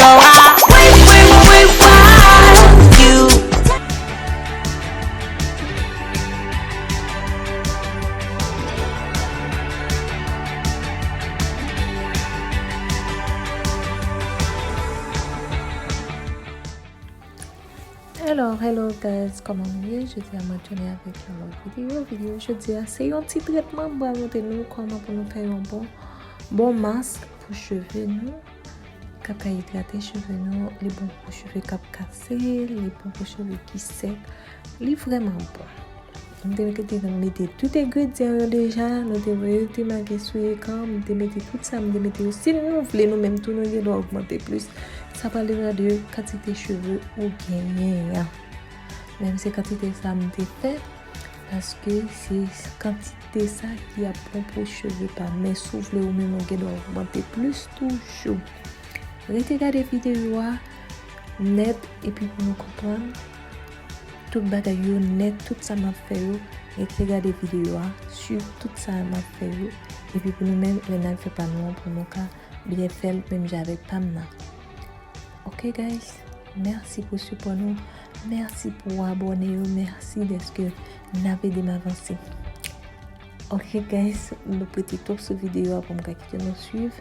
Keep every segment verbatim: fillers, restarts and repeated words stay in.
Oh, I wait, wait, wait, why you Hello, hello guys, kòman nou ye? Jodi a mwen tounen avèk yon lòt videyo. Videyo jodi a se yon ti tretman, mwen pral montre nou kòman pou nou fè yon bon, bon mask pou cheve nou. K ap ka idrate cheve nou, li bon pou cheve k ap kase, li bon pou cheve ki sèk, li vrèman bon. M te mete, mete tout engredyan yo deja, nou te voye yo te make sou ekran, m te mete tout sa, m te mete yo. Si nou vle, nou menm tou, nou gen dwa ogmante plis. Sa pral depann de kantite cheve ou genyen an. Menm se kantite sa m te fè, paske se kantite sa ki ap bon pou cheve pa m. Men si w vle ou menm, ou gen dwa ogmante plis toujou. Rete gade videyo a nèt epi pou nou konprann tout bagay yo nèt, tout sa m ap fè yo. Rete gade videyo a, swiv tout sa m ap fè yo. Epi pou nou menm, lè n al fè pa nou an, pou nou ka byen fè l menm jan avèk pa m nan. Ok guys, mèsi pou sipò nou, mèsi pou abòne yo, mèsi dèske n ap ede m avanse. Ok guys, nou prete twòp sou videyo a pou m ka kite nou swiv.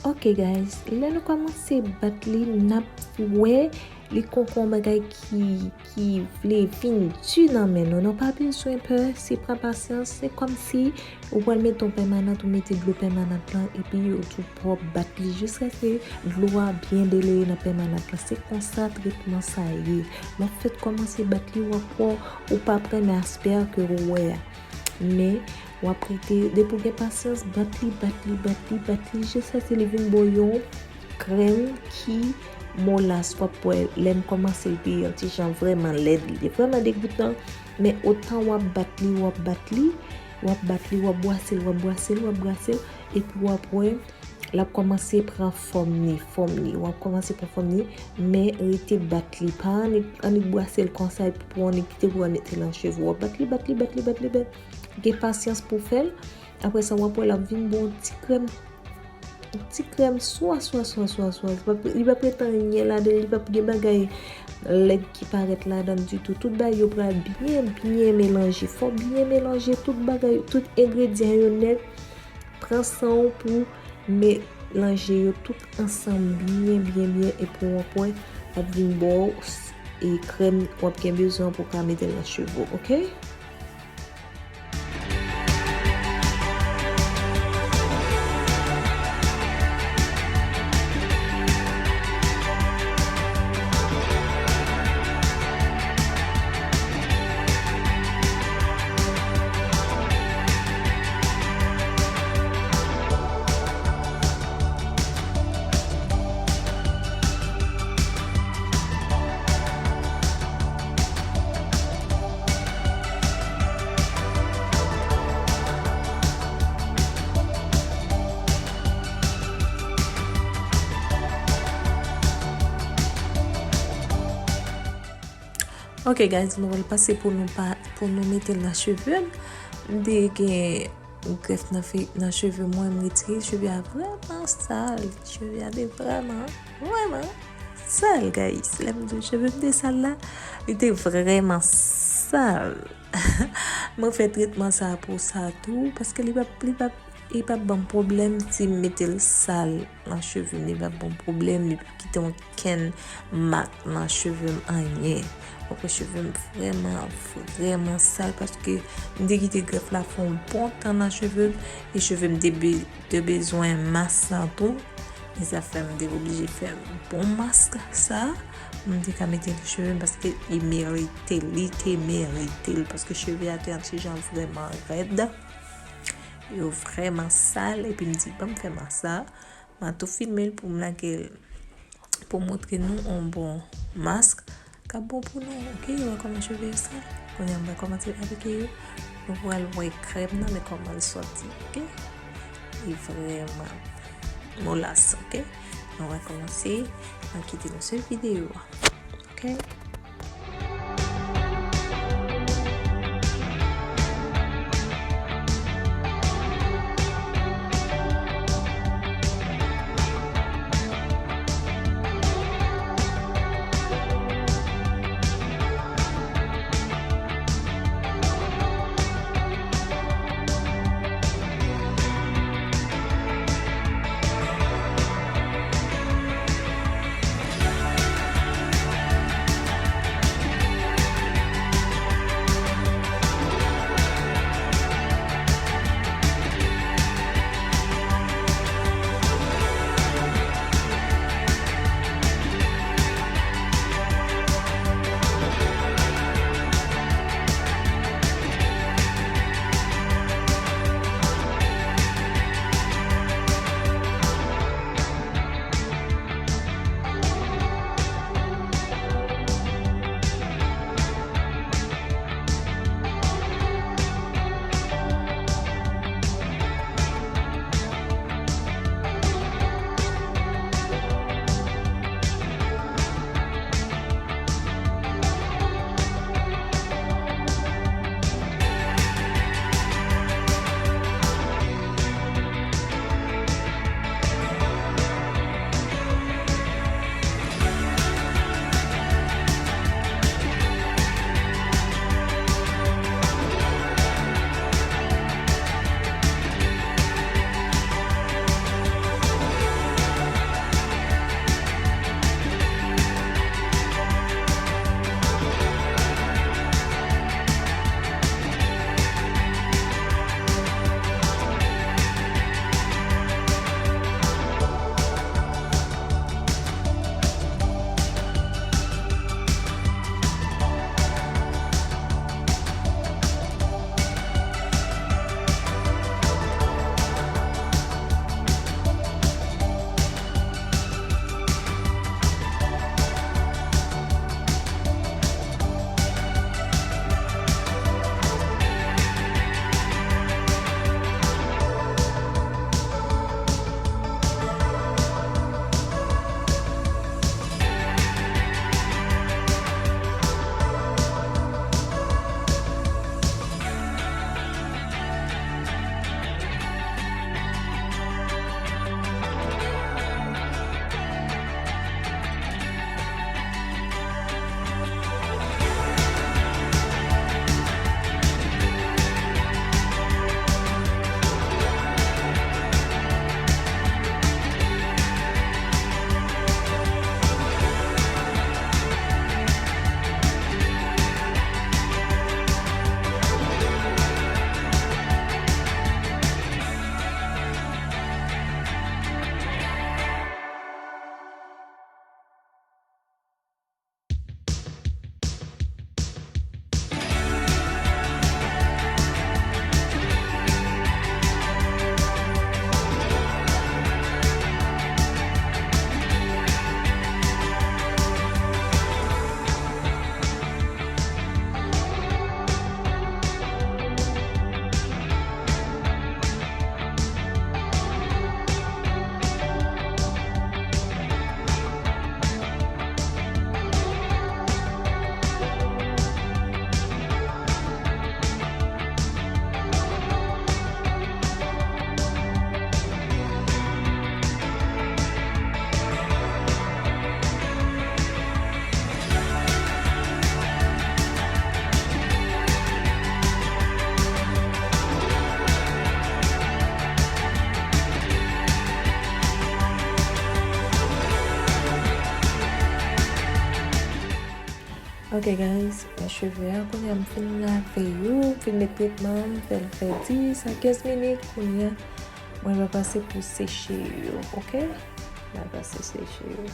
Ok guys, lè nou kòmanse bat li, n ap wè li konn yon bagay ki, ki vle vin di nan men nou. Nou pa bezwen pè, se pran pasyans, se kòmsi ou pral mete yon pèmanant, ou mete dlo pèmanant lan, epi ou tou pwòp bat li jiskaske dlo a byen deleye nan pèmanant lan. Se konsa tretman sa ye. Lè w fèk kòmanse bat li, w ap wè ou p ap renmen aspè a ke ou wè a. Men, w ap rete, depi w gen pasyans, bat li, bat li, bat li, bat li, jiskaske li vin ba w yon krèm ki molas. W ap wè, lè m kòmanse, l te yon ti jan vrèman lèd, li te vrèman degoutan, men otan w ap bat li, w ap bat li, w ap bat li, w ap bwase l, w ap bwase l, w ap bwase l, epi w ap wè, l ap kòmanse pran fòm li, fòm li. W ap kòmanse pran fòm li, men rete bat li. Pa annik, annik bwase l konsa epi pou annik kite pou annik mete l nan cheve w. W ap bat li, bat li, bat li, bat li, bat. Gen pasyans pou w fè l. Apre sa, w ap wè l ap vin ba w yon ti krèm. Yon ti krèm swa, swa, swa, swa, swa. Li p ap, li p ap ret anyen ladan, li p ap gen bagay lèd ki parèt ladan ditou. Tout bagay yo pral byen, byen melanje. Fò w byen melanje tout bagay, tout engredyan yo nèt. Pran san w pou melanje yo tout ansanm byen, byen, byen, epi w ap wè l ap vin ba w s-, e krèm w ap gen bezwen pou w ka mete l nan cheve w, oke? Ok guys, nou pral pase pou nou pa, pou nou mete l nan cheve m. M te gen grèf nan fe, nan cheve mwen, m retire cheve a vrèman sal. Cheve a te vrèman, vrèman sal, guys. Lè m di w cheve m te sal la, li te vrèman sal. Mwen fè tretman sa pou sa tou, paske li p ap, li p ap, li p ap ban m pwoblèm si m mete l sal nan cheve m, li p ap ban m pwoblèm, li p ap kite okenn mak nan cheve m, anyen. Mwen kwè cheve m vrèman, vrèman sal, paske m te kite grèf la fè yon bon tan nan cheve m, e cheve m te be-, te bezwen mas lan tou. E sa fè m te oblije fè bon mask sa. M te ka mete l cheve m paske li merite l, li te merite l, paske cheve a te yon ti jan vrèman rèd. Yo vrèman sal, epi m di, "Ban m fè mask sa." M a tou filme l pou m lage l, pou montre nou yon bon mask k ap bon pou nou, oke? Wè kòman cheve yo sal. Kounye a, m pral kòmanse aplike yo. Nou pral wè krèm nan, men kòman l sòti, oke? Li vrèman molas, oke? Nou pral kòmanse, m a kite nou sou videyo a, oke? Ok guys, men cheve a kounye a m fin lave yo, m fin met tretman, m fè l fè dis a kenz minit, kounye a mwen va pase pou seche yo, ok? Mwen va pase seche yo.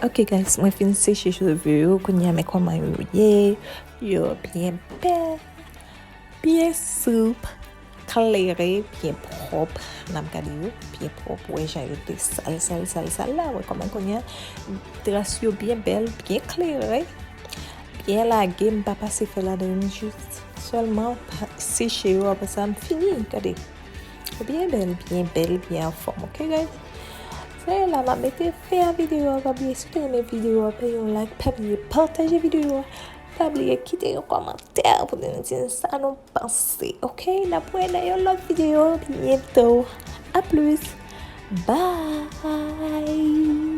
Ok guys, mwen fin seche cheve yo, kounye a men kòman yo ye. Yo byen bèl, byen soup, klere, byen pwòp. N ap gade yo byen pwòp, wè jan yo te sal, sal, sal, sal la. Wè kòman kounye a tras yo byen bèl, byen klere, byen lage. M pa pase fè ladan, m jis sèlman seche yo, apre sa m fini. Gade. Byen bèl, byen bèl, byen anfòm, ok guys? Se la m ap mete fen a videyo a. Pa bliye, si w te renmen videyo a, bay yon like, pa bliye pataje videyo a, pa bliye kite yon kòmantè pou nou di n sa nou panse, ok? N ap wè nan yon lòt videyo byento. A plis. Bye.